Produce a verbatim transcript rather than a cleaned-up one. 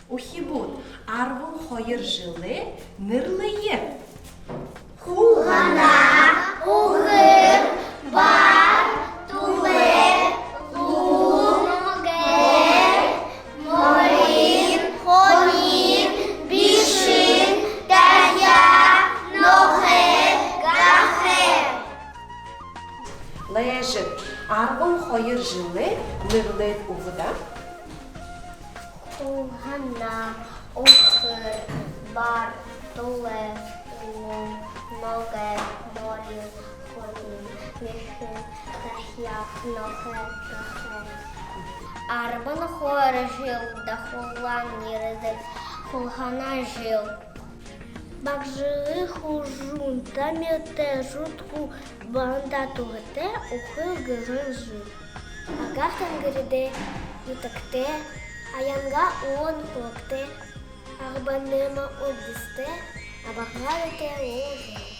Үхибүүд, арбан хоёр жэлэй нэрлэе. Хулгана, үхэр, бар, түлэй, лун, ногой, морин, хонин, бишэн, тахяа, нохой, гахай. Лэжэ, арбан хоёр жэлээ нэрлээд үгэ даа. Хулгана, үхэр, бар, түлэй, лун, ногой, морин, хонин, бишэн, тахяа, нохой, гахай. Арбан хоёр жэл дахуулан ерэдэг хулгана жэл. Багшын хүжүүн, тамиртай, шүдхүү, банда түхэтэй, үхэр гэһэн жэл. Агаарта тэнгэритэй, нютагтай, аянга уһан хүлэгтэй, арбанайма үдэстэй, абагаалтай үхэр.